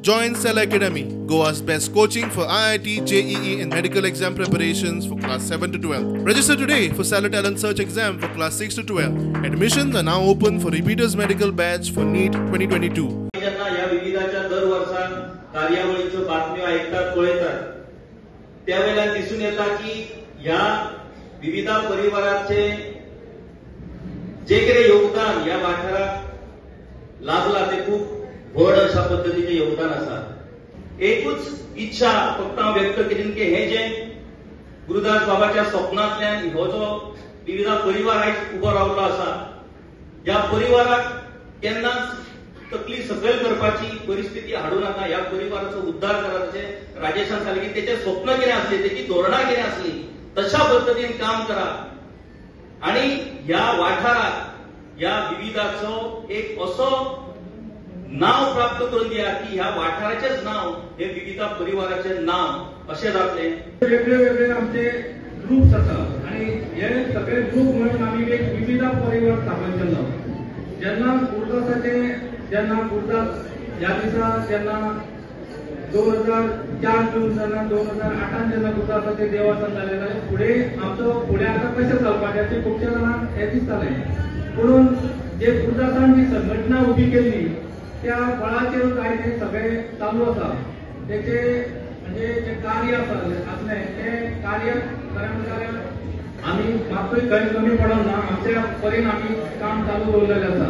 Join Cella Academy, Goa's best coaching for IIT, JEE and medical exam preparations for class 7 to 12. Register today for Cella Talent Search exam for class 6 to 12. Admissions are now open for repeaters medical batch for NEET 2022. जेन्ना ह्या विविधाच्या दर वर्सा कार्यावळीच्यो बातम्यो आयकतात, पळयतात, त्या वेल्यान दिसून येता की ह्या विविधा परिवाराचे जे कितें योगदान ह्या वाठाराक लाभला ते खूब व्हड अशा पद्दतीचें योगदान आसा. एकूच इच्छा फक्त हांव व्यक्त करीन की हे जे गुरुदास बाबाच्या स्वप्नांतल्यान हो जो विविधा परिवार आयज उबो रावलो आसा, ह्या परिवाराक केन्नाच तकली सकयल करपाची परिस्थिती हाडूं नाका. ह्या परिवाराचो उद्धार करा. जशें राजेशान सांगलें की तेचें स्वप्न कितें आसलें, तेची धोरणां कितें आसली, तशा पद्दतीन काम करा आणि ह्या वाठाराक ह्या विविधाचो एक असो नाव प्राप्त करून दिया की ह्या वाठाराचेच नाव हे विविधा परिवाराचें नाव अशें जातलें. वेगळे वेगळे आमचे ग्रुप्स आसा आणि हे सगळे ग्रुप म्हणून आमी एक विविधा परिवार स्थापन केलो. जेन्ना गुरुदासाचे जेन्ना गुरुदास ह्या दिसा जेन्ना 2004 जून जेन्ना 2008 जेन्ना गुरुदासाचे देवासन जालें जाल्यार फुडें आमचो फुडें आतां कशें चलपाचें तें खुबश्या जाणांक हें दिसतालें. पुणून जे गुरुदासान जी संघटना उबी केल्ली त्या बळाचेरूच आयज हें सगळें चालू आसा. तेचे म्हणजे जे कार्य आसा आसलें तें कार्य खरें म्हणल्यार आमी मातूय खंय कमी पडोंक ना. आमच्या परीन आमी काम चालू दवरलेलें आसा.